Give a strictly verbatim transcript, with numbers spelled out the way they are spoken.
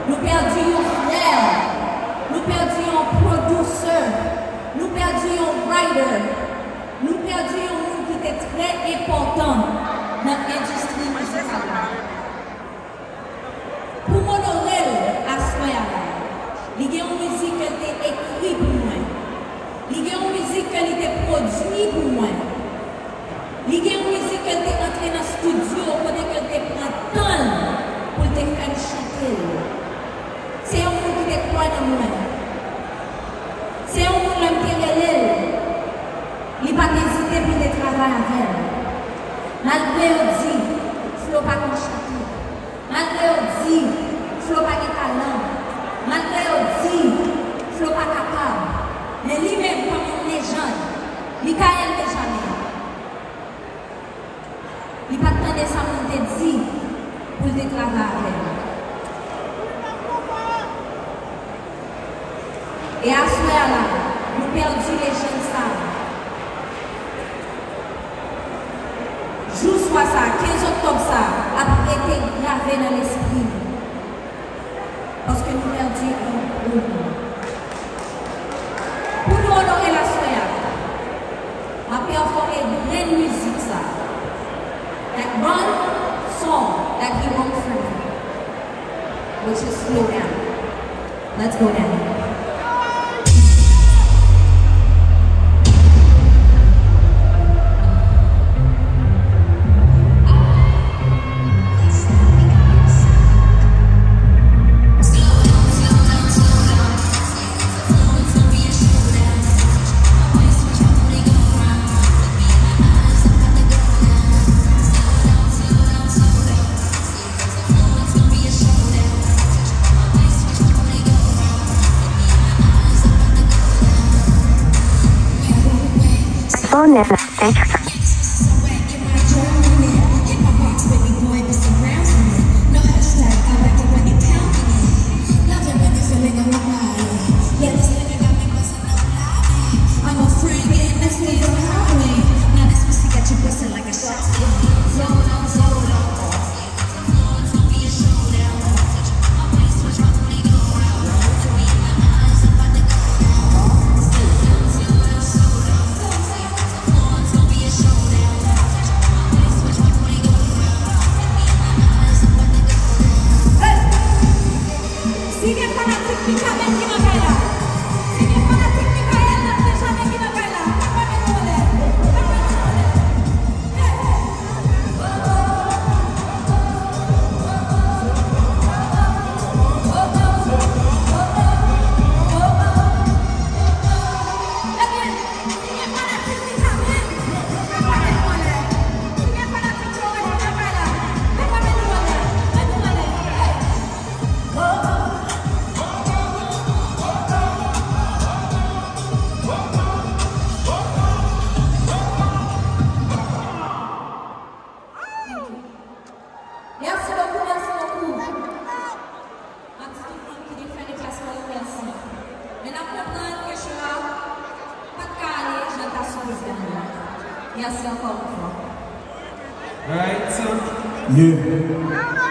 Nou pèdi yon frè, nou pèdi yon pwodiktè, nou pèdi yon writer, nou pèdi yon moun ki te trè enpòtan nan endistri mizikal la. Pou m onore l aswè a la, li gen yon mizik ke l te ekri pou mwen. Li gen yon mizik ke li te pwodui pou mwen. Li gen yon mizik ke l te antre nan estidyo kote ke l te pran tan l pou l te fè m chante l. Se yon moun ki te kwè nan mwen. Se yon moun lè m te rele l, li pa t ezite pou l te travay avè m. Malgre yo di Flo pa konn chante, malgre yo di Flo pa gen talan, malgre yo di Flo pa kapab, men li menm kòm yon lejann, Michael Benjamin, li pa t tande sa moun te di pou l te travay avè l. E aswè a la, nou pèdi lejann sa a. Jou swa sa a, kenz oktòb sa a, ap rete grave nan lespri nou. Paske nou pèdi yon gwo moun. Pou nou onore l aswè a, m ap pèfòme grenn mizik sa a. That one song that he wrote for me, which is Slow Down. Let's go, Danny. Phone in the station. Si gen fanatik Mikaben ki nan kay la, si gen fanatik Mikael Benjamin ki nan kay la, pa fèmen nou anlè, pa fèmen nou anlè. Mèsi bokou, mèsi bokou. M ap di tout moun ki te fè deplasman yo mèsi. Men n ap konprann ke cho a pa t ka ale jan l ta sipoze ale a. Mèsi ankò yon fwa. Right. Yeah.